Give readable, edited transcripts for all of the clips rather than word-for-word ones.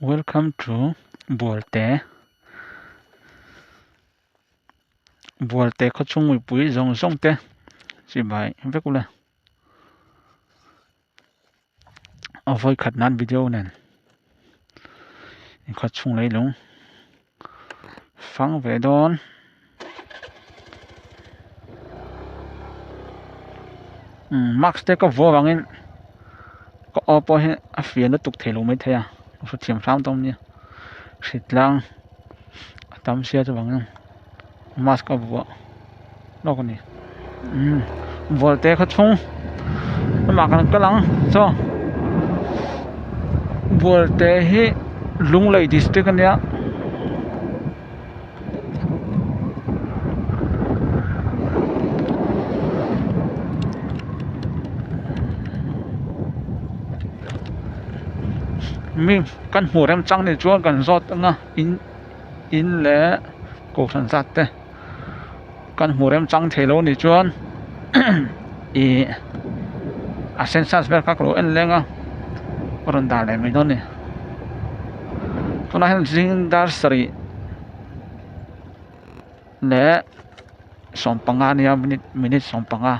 Welcome to Bualte Bualte khawchhung mipui zawng zawng te chibai vek ula a vawi khat nan video nen khawchhung leilung fang ve dawn. Mask te ka vuah vangin ka aw pawh hi a fiah lutuk thei lo maithei a ka hrethiam hram dawn nia hritlang a tam sia chuvangin mask a vuah lawk a ni umm vualte kha chhung lamah kan kal ang chaw vualte hi Lunglei district a nia. Mi kan hmuh rem chang ni chuan kan zawt ang a in in leh kohhran zat te kan hmuh rem chang thei lo ni chuan ih a census vel kha ka lo en leng a ka rawn dah leh mai dawn a ni tunah hian zing dar sarih leh sawmpanga ania minute minute sawmpanga.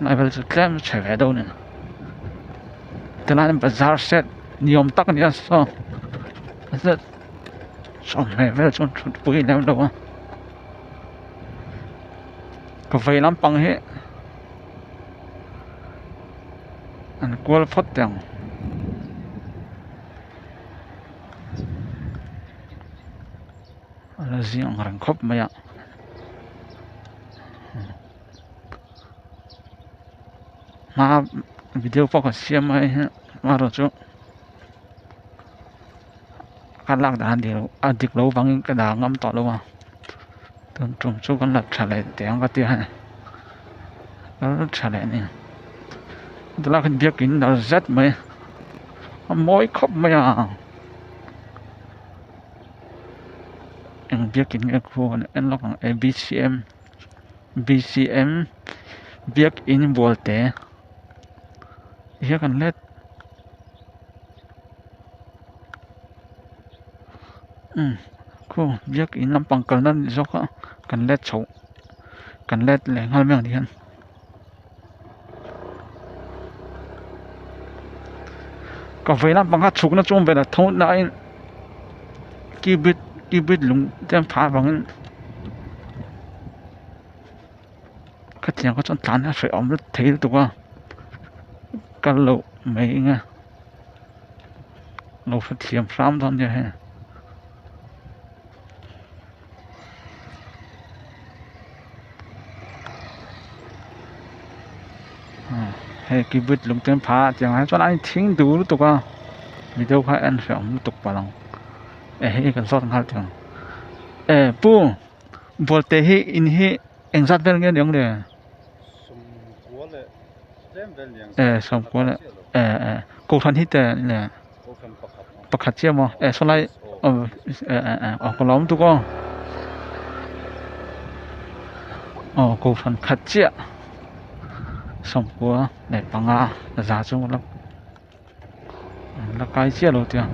Hnai vel chu tlem chhe ve deuh a ni tilai hian bazar set ni awm tak a ni a saw chawhmeh vel chuan thut pui lem lo a ka vei lampang hi an kual phawt teh ang. A la zing ang reng khawp mai a hma video pawh ka siam a hei hi amaherawh chu ka lak dan a dik loh vangin ka dah ngam tawh lo a tun tum chu kan la tha leh teh ang ka ti a hei ka la tha leh a ni tunah hian biakin dal zet mai a mawi khawp mai a. Eng biakin nge khu an en lawk ang e bcm bcm biakin bualte hian kan let umm khu biakin lampang kalna ni zawk a kan let chhoh kan let leh nghal mai ang ti hian. Ka vei lampang kha chhukna chu awm ve la tho nain keyboard keyboard lung te an phah avangin khatiang kha chuan tlan a hrehawm lut thei lutuk a kal loh mai eng a lo hrethiam hram dawn nia hei. Hei keyboard lung te an phah a tiang ah chuan an thing duh lutuk a video kha en hrehawm lutuk palh ang e hei kan zawt nghal teh ang e pu bualte hi in hi engzat vel nge ni ang le e sawmkua leh e e kohhran hi te le. Pakhat chiah maw eh sawlai aw eh eh eh aw ka lawm tuk aw aw kohhran khat chiah sawmkua leh panga za chu la la kai chiah lo tia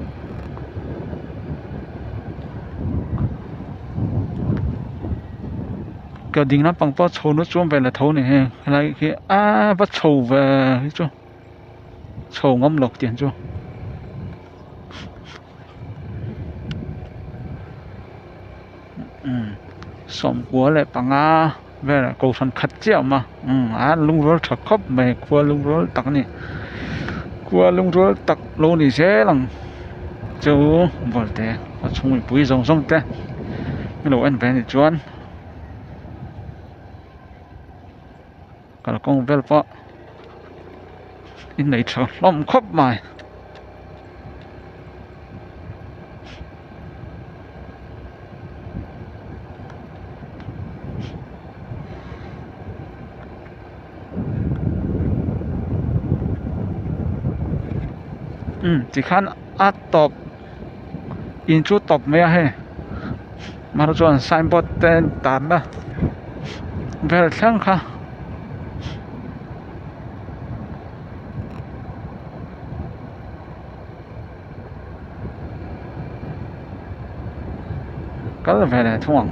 ka ding lampang pawh chho na chuan ve la tho a ni hei helai khi a va chho ve hi chu. Chho ngam lo tiang chu umm sawmkua leh panga velah kohhran khat chiah a awm a umm a lungrual tha khawp mai khua lungrual tak a ni khua lungrual tak lo ni zel ang chu bawlte a chhung mipui zawng zawng te an lo en ve a nih chuan. Kalkawng vel pawh in nei tha hlawm khawp mai. Umm tikhan a tawp in chu tawp mai a hei mahse chuan signboard te an tan a. vel thleng kha. Kal ve leh thung ang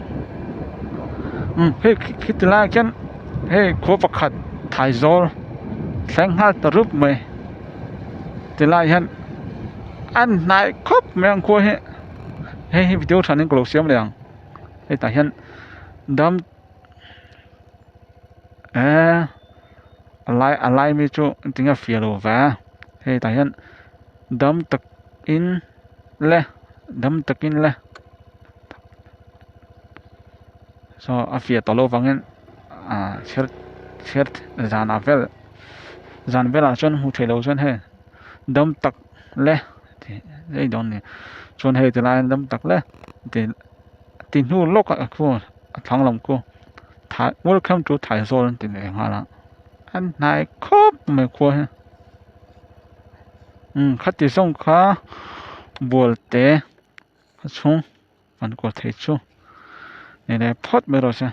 umm hei khiti laiah khian hei khua pakhat Thaizawl thleng nghal ta rup mai tilai hian an hnai khawp mai ang khua hi hei hi video thanin ka lo siam leh ang hetah hian dam eee a lai a lai mi chu tinge a fiah lo ve hei tah hian dam tak in le dam takin le saw a fiah tawh loh vangin ah chhiar chhiar zanah vel zan velah chuan hmuh theih loh chuan hei dam tak le tih daih dawn a ni chuan hei tilai dam tak le tih tih hnu lawkah a khu a thlang lam khu thai welcome to Thaizawl an ti leh nghal a an hnai khawp mai khua hi. Umm khati zawng kha bual te a chhung an kual thei chu ni leh phawt mai rawh se.